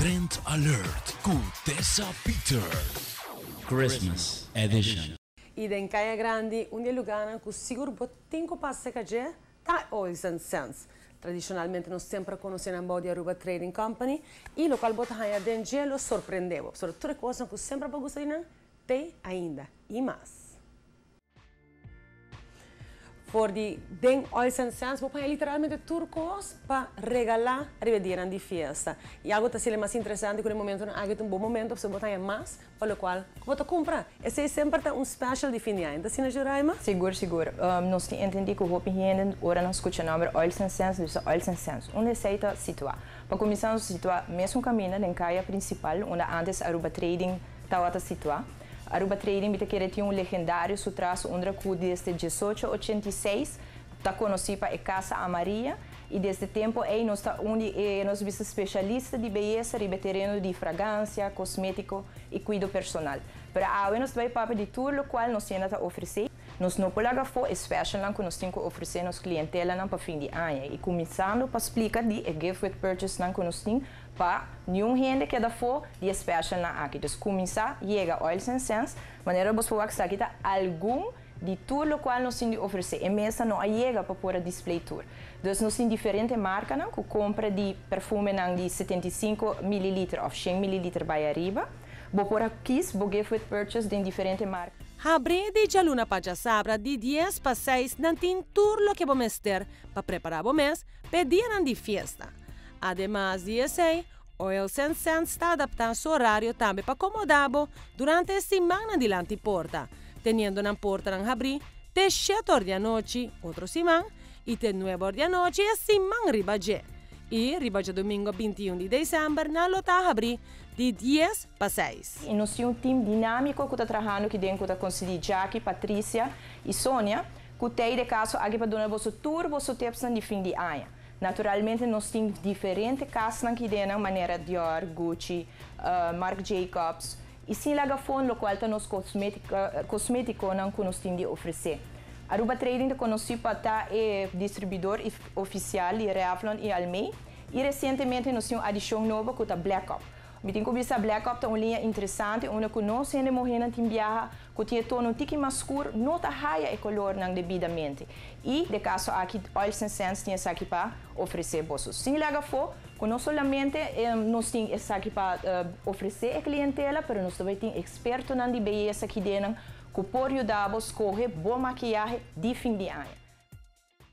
Trend Alert cu Tessa Peters. Christmas Edition. Y den Caya Grandi, un lugar cu sigur bo tin cu pasa caye, ta Oils and Sands. Tradicionalmente nos semper conoce nan di Aruba Trading Company y loke bo ta haya den dje lo sorprende bo. Sobre tur cos cu semper bo gusta di tin ainda y mas. For di den Oils and Sands, bo por literalmente tur cos pa regala riba dia di fiesta. Y algo ta mas interesante cu na momento nan un bon momento pa bo mas, pa loke bo ta cumpra. Esey semper ta un special di fin di aña. Asina, Juraima? Sigur, sigur. Nos ta entende cu hopi hende ora nan scucha nomber Oils and Sands, dus Oils and Sands. Unda esey ta situa? Pa cuminsa, nos ta situa mesun caminda na caya principal, unda antes Aruba Trading tabata situa. Aruba Trading cu tin un legendario su tras, unda cu desde 1886 ta conoci pa Casa Amarilla y desde e tempo ey nos ta unda nos ta specialista di beyesa riba tereno di fragancia, cosmetico y cuido personal. Pero awe nos ta bay papia di tur loke nos tin ta ofrece. Nos no por laga afo special nan cu nos tin cu ofrece nos clientela nan pa fin di aña. Y cuminsando pa splica di e gift with purchase nan cu nos tin pa ningun hende keda afo di special nan aki. Anto, cuminsa yega Oils and Sands, manera bo por aki ta algun di tur loke nos tin di ofrece. E mesa no a yega pa por display tur. Anto, nos tin diferente marca nan, cu compra di perfume nan di 75 ml of 100 ml bay ariba. Bo por kies, bo gift with purchase di diferente marca. Habri di dialuna pa diasabra di 10 pa 6 nan tin tur loke bo mester pa prepara bo mes pa dia di fiesta. Ademas di esey, Oils and Sands ta adaptando su horario tambe pa acomoda durante e siman dilanti porta, teniendo nan porta habri te 7 or di anochi, otro siman, y te 9 or di anochi e siman riba dje. Y riba diadomingo 21 di december nan lo ta habri di 10 pa 6. Y nos tin un team dinamico cu ta trahando aki den, cu ta consisti Jackie, Patricia y Sonia, cu tin di caso aki pa duna boso tur boso tips di fin di aña. Naturalmente, nos tin diferente cas aki den, manera Dior, Gucci, Marc Jacobs, y sin laga afo loke ta nos cosmetico nan cu nos tin di ofrece. Aruba Trading ta conoci pa ta e distribuidor oficial di Revlon y Almay, y recientemente nos tin un adicion nobo cu ta Black Up. Mi tin cu bisa Black Up ta un liña interesante, unda cu nos hende muhe tin biaha, cu tin tono tiki mas scur, no ta haya e color nan debidamente. Y, den caso aki, Oils and Sands tin esaki pa ofrece boso. Sin laga afo, cu no solamente nos tin esaki pa ofrece e clientela, pero nos tambe tin experto nan di beyesa aki den, cu por yuda scoge bon makiyahe di fin di aña.